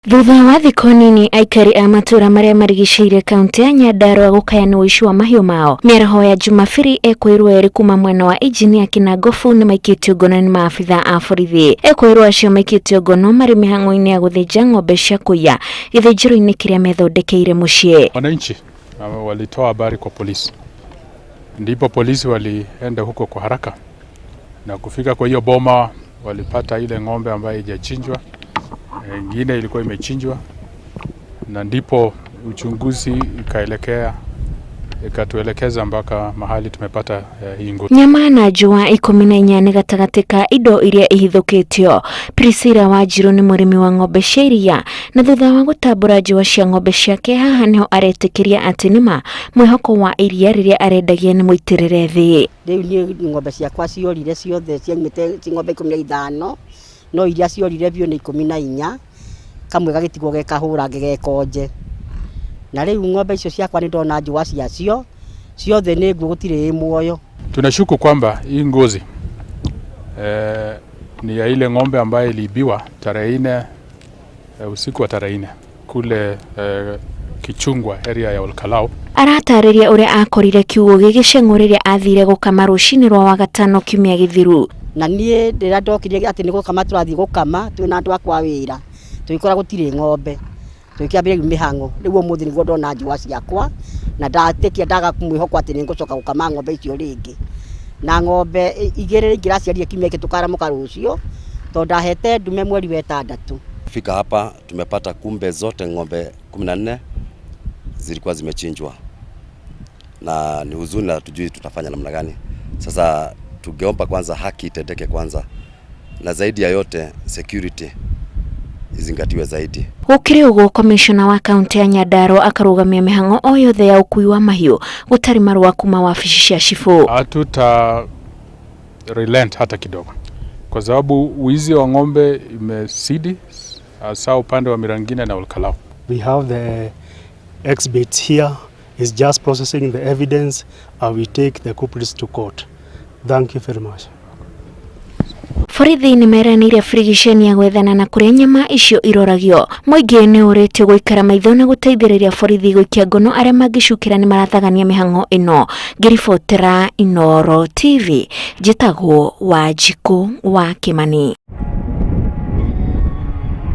Thutha wa thikũ nini aikari a matũra marĩa marigicĩirie kaunti ya Nyandarua gũkaya nĩ ũici wa mahiũ mao, mĩaraho ya Jumabiri ekũĩrwo erĩ kuma mwena wa injinia Kinangofu nĩ maikĩtio ngono nĩ maabitha a borithi. Ekũĩrwo acio maikĩtio ngono marĩ mĩhang'o-inĩ ya gũthĩnja ng'ombe cia kũiya gĩthĩnjĩro-inĩ kĩrĩa methondekeire mũciĩ. Wananchi walitoa habari kwa polisi, ndipo polisi walienda huko kwa haraka na kufika kwa hiyo boma walipata ile ng'ombe ambayo haijachinjwa, ingine ilikuwa imechinjwa, na ndipo uchunguzi ikaelekea ikatuelekeza mpaka mahali tumepata hii ngozi. Nyama na njũa 14 nĩ gatagatĩ ka indo iria ihithũkĩtio. Priscilla Wanjiru nĩ mũrĩmi wa ng'ombe cia iria na thutha wa gũtambũra njũa cia ng'ombe ciake haha nĩho aretĩkĩria atĩ nĩma mwĩhoko wa iria rĩrĩa arendagia nĩ mũitĩrĩre thĩ. Rĩu niĩ ng'ombe ciakwa ciorire ciothe, ciaumĩte ci ng'ombe 15, no iria ciorire biũ nĩ 14, kamwe gagĩtigwo ge kahũrange ge konje. Na rĩu ng'ombe icio ciakwa nĩ ndona njũa ciacio ciothe nĩ nguo, gũtirĩ ĩ muoyo. Tunashuku kwamba hii ngozi ni ya ile ng'ombe ambayo iliibiwa tarehe 4, usiku wa tarehe 4 kule Kichungwa area ya Olkalou. Aratarĩria ũrĩa akorire kiugũ gĩgĩceng'wo rĩrĩa athire gũkama rũcinĩ rwa Wagatano kiumia gĩthiru. Na niĩ rĩrĩa ndokire atĩ nĩ gũkama tũrathiĩ gũkama twĩna andũ akwa wĩra, tũgĩkora gũtirĩ ng'ombe, tũgĩkĩambĩrĩria rĩu mĩhang'o. Rĩu ũmũthĩ nĩguo ndona njũa ciakwa na ndatĩkia ndaga mwĩhoko atĩ nĩ ngũcoka gũkama ng'ombe icio rĩngĩ. Na ng'ombe igĩrĩ ingĩraciarire kiumia gĩkĩ tũkaramũka rũciũ, tondũ ndahete ndume mweri wa 6. Fika hapa tumepata kumbe zote ng'ombe 14 zilikuwa zimechinjwa, na ni huzuni na hatujui tutafanya namna gani. Sasa tungeomba kwanza haki itendeke kwanza, na zaidi ya yote security izingatiwe zaidi. Gũkĩrĩ ũguo, komishona wa kaunti ya Nyandarua akarũgamia mĩhang'o o yothe ya ũkui wa mahiũ gũtarĩ marũa kuma wabici cia cibũ. Hatuta relent hata kidogo, kwa sababu wizi wa ng'ombe imezidi hasa upande wa Mirangine na Olkalou. We have the exhibits here. Is just processing the evidence and we take the culprits to court. Thank you very much. Borithi nĩ meranĩire birigiceni ya gwethana na kũrĩa nyama icio iroragio. Mũingĩ nĩ ũrĩtio gũikara maitho na gũteithĩrĩria borithi gũikia ngono arĩa mangĩcukĩra nĩ marathagania mĩhang'o ĩno. Ngĩribotera Inooro TV, njĩtagwo Wanjikũ wa Kĩmani.